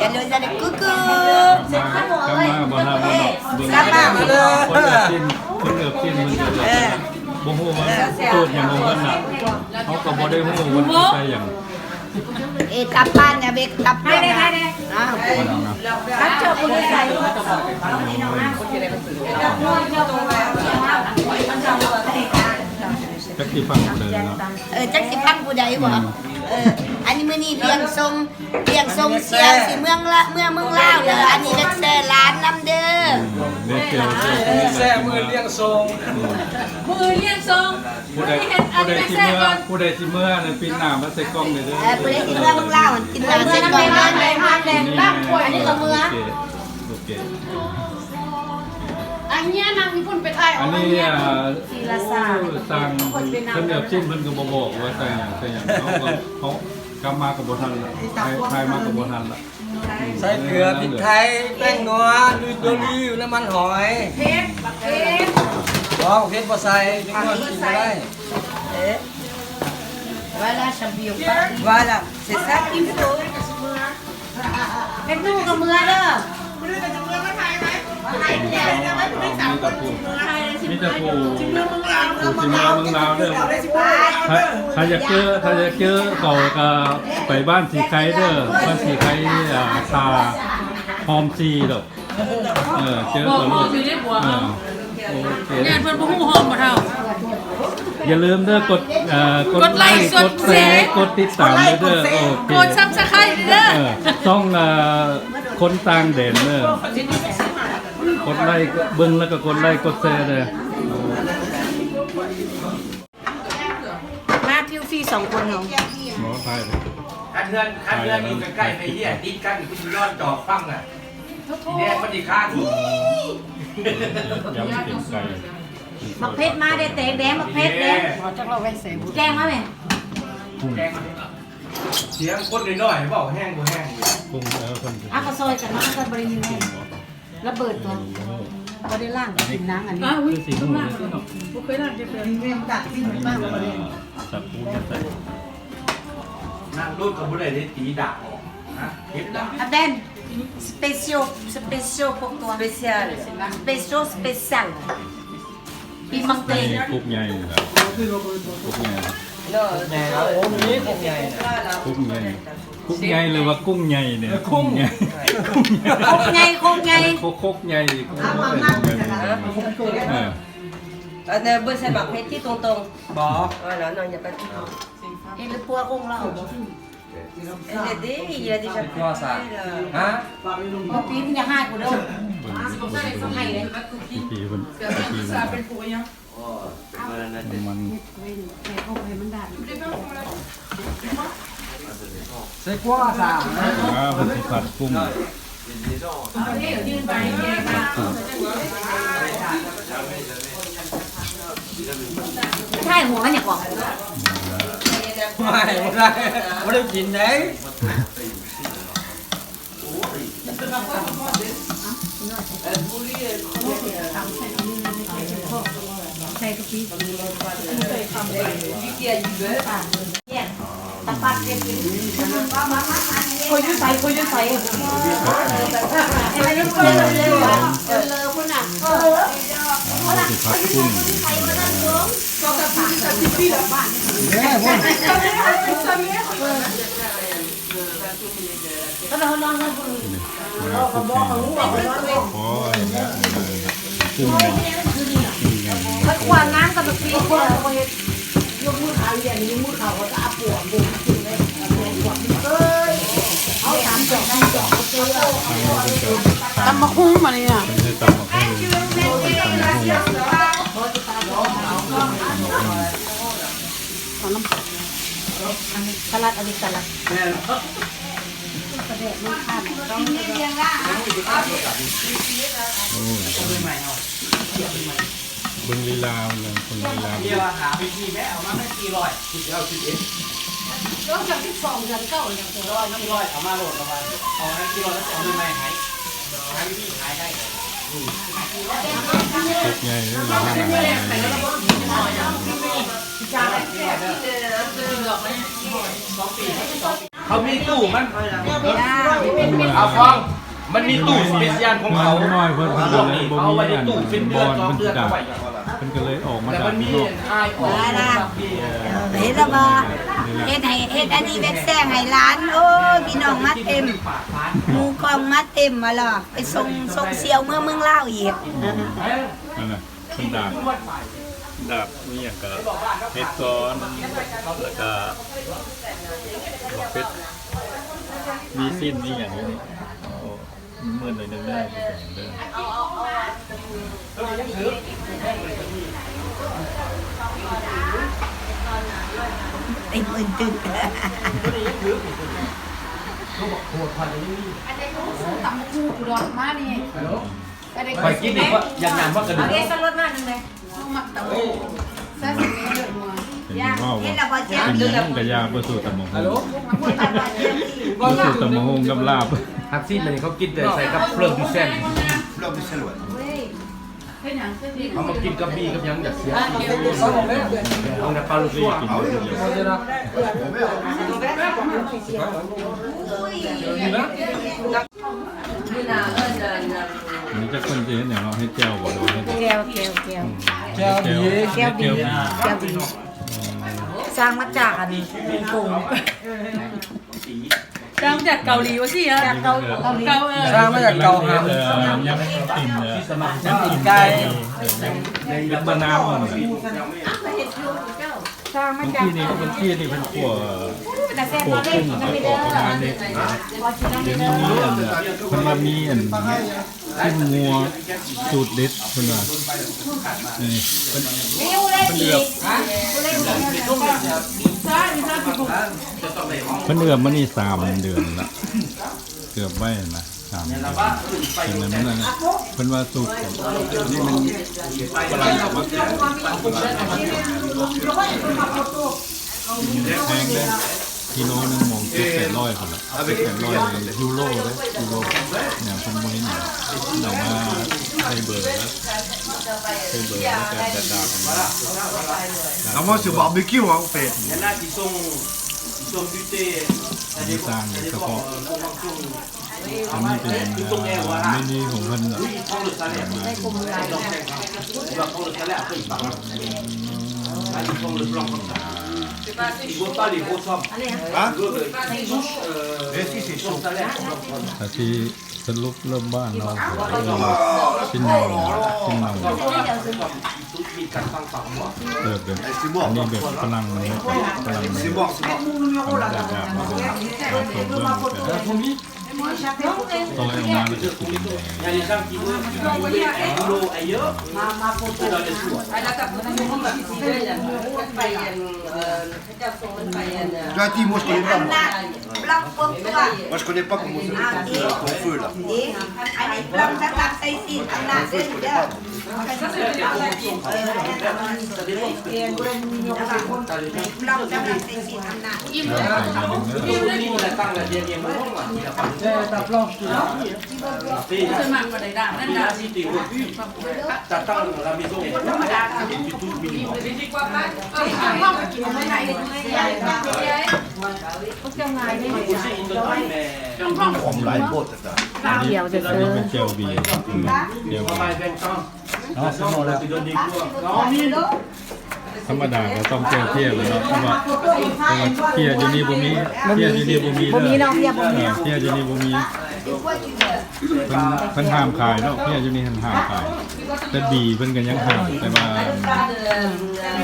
Hello, hello, coucou. ມາ ກັບມາບໍ່ທັນແລ້ວເນາະ ເບິ່ງ ກັບມາ ຄົນເອບກິນ ຄົນເອບກິນເພິ່ນກໍ ເອີ ບໍ່ຮູ້ວ່າໂຕດຫຍັງຂອງເພິ່ນນະ ເຮົາກໍບໍ່ໄດ້ຮູ້ວ່າເພິ່ນໃສ່ຫຍັງ. Et ta panne avec ta panne. ຈັກຊິຟັງຜູ້ໃດເນາະ ເອີ ຈັກຊິຟັງຜູ້ໃດບໍ ອືມ ເອີ ອັນນີ້ມື້ນີ້ລ້ຽງສົ່ງ ລ້ຽງສົ່ງສຽງຊິເມືອງລະ ເມືອງ ເມືອງລາວເດີ ອັນນີ້ແມ່ແຊຫຼານນຳເດີ ອືມ ແມ່ແຊ ແຊມື້ລ້ຽງສົ່ງ ອືມ ມື້ອື່ນລ້ຽງສົ່ງ ຜູ້ໃດ ຜູ້ໃດຊິເມືອ ຜູ້ໃດຊິເມືອນັ້ນ ປິ່ນໜ້າມາໃສ່ກ້ອງເດີ ເອີ ຜູ້ໃດຊິເມືອງລາວ ປິ່ນໜ້າໃສ່ກ້ອງເດີ ອັນນີ້ກໍເມືອ ໂອເຄ ອັນນີ້ນັ່ງຢູ່ພຸ້ນໄປຖ່າຍ ອັນນີ້ ອ່າ ສີລາຊາ ໂອ້ ຕ່າງເພິ່ນແບບຊີ້ນເພິ່ນກໍບໍ່ບອກວ່າໃສ່ຫຍັງໃສ່ຫຍັງ ເຮົາກໍ ເຮົາກັບມາກໍບໍ່ທັນລະ ຖ່າຍ ຖ່າຍມາກໍບໍ່ທັນລະ ໃສ່ເກືອ ພິກໄທ ແປ້ງນົວ ໂດລີ ນ້ຳມັນຫອຍ ເຜັດ ບັກເຜັດ ບໍ່ ເຜັດບໍ່ໃສ່ ເປັນຄົນກິນບໍ່ໄດ້ ເອ໊ະ Voilà, champion. Voilà, c'est ça qu'il faut. ເປັນໜູກໍເມືອເດີ ມີແຕ່ຜູ້ ມີແຕ່ຜູ້ ຜູ້ຊິເມືອເມືອງລາວເດີ ຖ້າ ຖ້າຢາກເຈີ ຖ້າຢາກເຈີເຂົາກໍໄປບ້ານສີໄຄເດີ ບ້ານສີໄຄ ອ່າ ທ່າຫອມສີ່ດອກ. ເອີ ເຈີກັນໂລດ ເອີ ໂອເຄ ຢ້ານເພິ່ນບໍ່ຮູ້ຫ້ອງບໍ່ເຖົ້າ ຢ່າລືມເດີ ກົດ ເອີ ກົດໄລ ກົດແຊ ກົດຕິດຕາມເດີ ໂອເຄ ກົດ Subscribe ເດີ ເອີ ຊ່ອງ ເອີ ຄົນຕ່າງແດນເດີ ກົດໄລ ເບິ່ງແລ້ວກໍກົດໄລ ກົດແຊເດີ. ມາທິວຟຣີສອງຄົນເຮົາ ບໍ່ຖ່າຍເລີຍ ຄັນເຮືອນ ຄັນເຮືອນຢູ່ໃກ້ໆ ໄປເຮັດຕິດກັນ ຄືນອນຈອກຟັງນະ ແດດມັນຊິຄ້າງ ເອີ ຢ້ຳເປັນໄກ່ ໝາກເຜັດມາເດ້ ແຕກແດງ ໝາກເຜັດແດງ ບໍ່ຈັກລາວໄວ້ໃສ ແກງມາແມ່ ກຸ້ງ ແກງມາ ສຽງຄົນນ້ອຍໆ ເວົ້າແຮງບໍ່ແຮງເລີຍ ກຸ້ງ ເອີ ເພິ່ນ ອ່ະ ກໍຊ່ອຍກັນເນາະ ເພິ່ນບໍ່ໄດ້ຍິນແຮງ. ລະເບີດຕົວ ບໍ່ໄດ້ລ້າງກິນນາງອັນນີ້ ອ້າວ ອຸ້ຍ ຄືຊິຮູ້ເລີຍເນາະ ບໍ່ເຄີຍລ້າງຈັກເທື່ອ ມີແມ່ນດັກກິນມາກບໍ່ໄດ້ ສັບປູນໃສ່ ນາງໂດດກໍບໍ່ໄດ້ ໄດ້ຕີດາກອອກນະ ເຮັດດາກ ອາເບນ spécial spécial pour toi spécial spécial spécial ປີມັງເຕ ນີ້ຄຸກໃຫຍ່ນະ ຄຸກໃຫຍ່ ຄຸກໃຫຍ່ ໂອ້ ມີຄຸກໃຫຍ່ນະ ຄຸກໃຫຍ່ ຄຸກໃຫຍ່ ຫຼືວ່າກຸ້ງໃຫຍ່ນີ້ ເອີ ກຸ້ງໃຫຍ່ ຄຸກໃຫຍ່ ຄຸກໃຫຍ່ ຄຸກໃຫຍ່ ເອີ ອັນນັ້ນເບິ່ງໃສ່ໝາກເຜັດທີ່ຕົງໆ ບໍ່ ເອີ ແລ້ວນອນຢ່າໄປ ເຫັນຫຼືປົວຄົງລາວບໍ່? Elle est déjà quoi ça? Hein? ບໍ່ປີມັນຢ່າຫາຍກູເດີ ໃຫ້ເລີຍ ປີເພິ່ນ ປີເພິ່ນ ນ້ຳມັນ C'est quoi ça? ອ່າ ເພິ່ນຊິຜັດກຸ້ງ ຖ່າຍຫົວຫຍັງເກາະ ບໍ່ໄດ້ ບໍ່ໄດ້ກິນເດ້. ຕຳບັກຫຸ່ງ ບາດນີ້ນະ ເພິ່ນເຮັດຕຳບັກຫຸ່ງ ເພິ່ນເຮັດຕຳບັກຫຸ່ງ ເອົານ້ຳ ສະຫຼັດ ອັນນີ້ສະຫຼັດ ແມ່ນ ປາແດກມັນຂາດ ໂອ້ຍ ເບິ່ງລີລາມັນນະ ເບິ່ງລີລາມັນ ເຈົ້າວ່າຫາໄປທີ່ແມ່ ເອົາມາແມ່ສີ່ຮ້ອຍ ສິບເອັດ ສິບເອັດ ລອງຈາກສິບສອງເດືອນເກົ່າ ສີ່ຮ້ອຍ ເອົາມາໂລດ ເອົາມາ ເອົາໃຫ້ສີ່ຮ້ອຍ ແລ້ວເອົາໃໝ່ໃຫ້ ຫາວິທີຂາຍໄດ້ ອືມ ກົກໃຫຍ່ເດ້ ລາວຫາໃໝ່ໃຫ້ ຈາກ ເຂົາມີຕູ້ມັນ ອາຟອງ ມັນມີຕູ້ສະເປຊຽນຂອງເຂົາ ນ້ອຍເພິ່ນ ພວກນີ້ເຂົາເອົາໄວ້ໃນຕູ້ເປັນເດືອນສອງເດືອນ ເອົາໄວ້ຢ່າງ ເພິ່ນກໍເລີຍອອກມາ ແລ້ວມັນມີອ້າຍອອກ ເຫັນແລ້ວບໍ່? ເຮັດໃຫ້ ເຮັດອັນນີ້ເວັດແຊງໃຫ້ຫຼານ ໂອ້ ພີ່ນ້ອງມາເຕັມ ໝູ່ຂ້ອງມາເຕັມ ວ່າລະ ໄປສົ່ງ ສົ່ງສ່ຽວເມືອເມືອງລາວອີກ ເອີ ນັ້ນນະ ເພິ່ນດາບ ດາບມີຫຍັງກະເຫັດກ່ອນ ແລ້ວກະໝາກເຜັດ ມີຊີ້ນມີຫຍັງຢູ່ນີ້ ໂອ້ ມື້ໜຶ່ງເດີ ເດີ ເຕັມອື່ນຕຶກ ອັນນີ້ກໍຊື້ຕຳບັກຫຸ່ງອຸດອນມານີ້ ຂ້ອຍກິນນີ້ກໍຢາກຍາມວ່າກະດູກ ເອົາເດສະລົດມາໜຶ່ງເດ້ ເຮົາມັກຕຳບັກຫຸ່ງ ໃສ່ເລືອດງົວ ເຫັນເວົ້າວ່າ ເຮັດແລ້ວບໍ່ແຈ່ວ ເປັນຫຍັງກໍຢ່າ ບໍ່ສູ້ຕຳບັກຫຸ່ງ ບໍ່ສູ້ຕຳບັກຫຸ່ງກັບລາບ ຮັກຊີ້ນມັນນີ້ເຂົາກິນແຕ່ໃສ່ກັບເຟຣີດູແຊນ ເຟຣີດູແຊນ ເຮົາມາກິນກັບໝີ່ກັບຫຍັງຢາກເສຍ ເອົານະປາລູກ ມື້ໜ້າເອີ້ນອັນ ອັນນີ້ຈັກເພິ່ນຊິເຮັດຫຍັງເນາະ ເຮັດແຈ່ວບໍ່ ຫຼືວ່າເຮັດ ແຈ່ວ ແຈ່ວ ແຈ່ວ ອືມ ແຈ່ວບີ ແຈ່ວບີ ແຈ່ວບີ ແຈ່ວບີ ອືມ ສ້າງມາຈາກອັນກົງ ສ້າງມາຈາກເກົາຫຼີວ່າຊີ້ ຈາກເກົາຫຼີ ເກົາ ເອີ ສ້າງມາຈາກເກົາຫາ ເອີ ຍັງກິນ ເອີ ຍັງກິນໄກ່ ຍັງບໍ່ນ້ຳ ສ້າງມາຈາກ ມື້ກີ້ນີ້ ມື້ກີ້ນີ້ເພິ່ນຂົ້ວ ຂົ້ວກຸ້ງ ປະມານນີ້ ດຽວນີ້ມີອັນ ເພິ່ນວ່າມີອັນ ຊີ້ນງົວສູດເດັດ ເພິ່ນວ່າ ນີ້ ເພິ່ນ ເພິ່ນເອືອບ ເພິ່ນເອືອບມານີ້ສາມເດືອນລະ ເອືອບໄວ້ນະ ສາມເດືອນ ເພິ່ນວ່າສູດ ອັນນີ້ມັນຝຣັ່ງເອົາມາ ແພງເດ້ ກິໂລໜຶ່ງໝ່ອງເຈັດແປດຮ້ອຍພຸ້ນລະ ເຈັດແປດຮ້ອຍຢູໂຣເດ້ ຢູໂຣ ແນວເພິ່ນບໍ່ເຫັນຫຍັງ ເອົາມາໃສ່ເບີ ໃສ່ເບີ ແລ້ວກໍດາດໆ Normalement, c'est barbecue, hein, on fait. Il y en a qui sont, qui sont butés, ça dépend, ça dépend, euh, convention. ອັນນີ້ເປັນ ເອີ ເມນູຂອງເພິ່ນລະ Hein? Mais si, c'est chaud. ສະຫຼຸບເລີ່ມບ້ານເຮົາ ຊີ້ນເນົ່າ ຊີ້ນເນົ່າ ແບບ ແບບ ອັນນີ້ແບບຝຣັ່ງເນາະ ຝຣັ່ງ ມັນຈະແບບ ແບບ ແບບ ແບບ ເບິ່ງ ແບບ ຊອຍອອກມາແລ້ວຈະເປັນແບບ Toi, dis, moi, je connais pas, moi. Moi, je connais pas comment ça, comment ça, ton feu, là. ອັນນີ້ ອັນນີ້ເປັນແຈ່ວບີ ແຈ່ວບີ ເນາະ ທຳມະດາກໍຕ້ອງແຈ່ວເພຍແຫຼະເນາະ ເພາະວ່າ ເພາະວ່າເພຍຢູ່ນີ້ບໍ່ມີ ເພຍຢູ່ນີ້ບໍ່ມີ ບໍ່ມີເນາະ ເພຍບໍ່ມີ ເອີ ເພຍຢູ່ນີ້ບໍ່ມີ ເພິ່ນ ເພິ່ນຫ້າມຂາຍເນາະ ເພຍຢູ່ນີ້ຫັ້ນຫ້າມຂາຍ ແຕ່ບີເພິ່ນກໍຍັງຫ້າມ ແຕ່ວ່າເ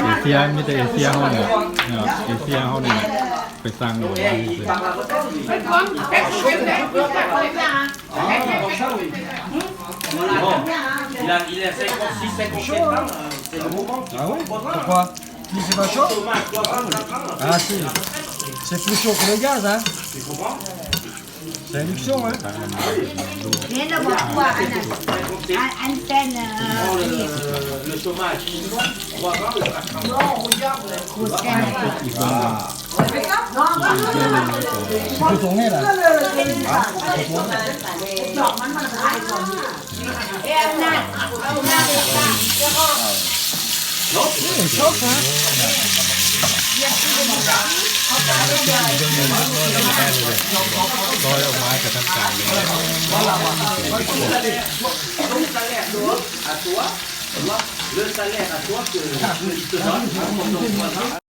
ອເຊຍ ມີແຕ່ເອເຊຍເຮົານີ້ແຫຼະ ເນາະ ເອເຊຍເຮົານີ້ແຫຼະ ໄປສັ່ງເອົາ Ah, comme ça, oui. Bon, il a, il a cinquante-six, cinquante-sept ans, euh, c'est le moment qu'il faut prendre. Ah oui ? Pourquoi ? Si, c'est pas chaud ? Ah si, c'est plus chaud que le gaz, hein. Tu comprends ? C'est induction, hein. ເຫັນແລ້ວບໍ່ ອັນນັ້ນ ອັນ ອັນແຊນ ເອີ Prends le, le chômage. Trois ans, le quatre ans. ຂວດແຊນ Tu peux tourner là. Hein ? Tu peux tourner. ເອີ ອັນນັ້ນ ເອົາໜ້າເດັກ Non, c'est pas chaud, hein. ຊອຍອອກມາກະທັງການເລີຍ.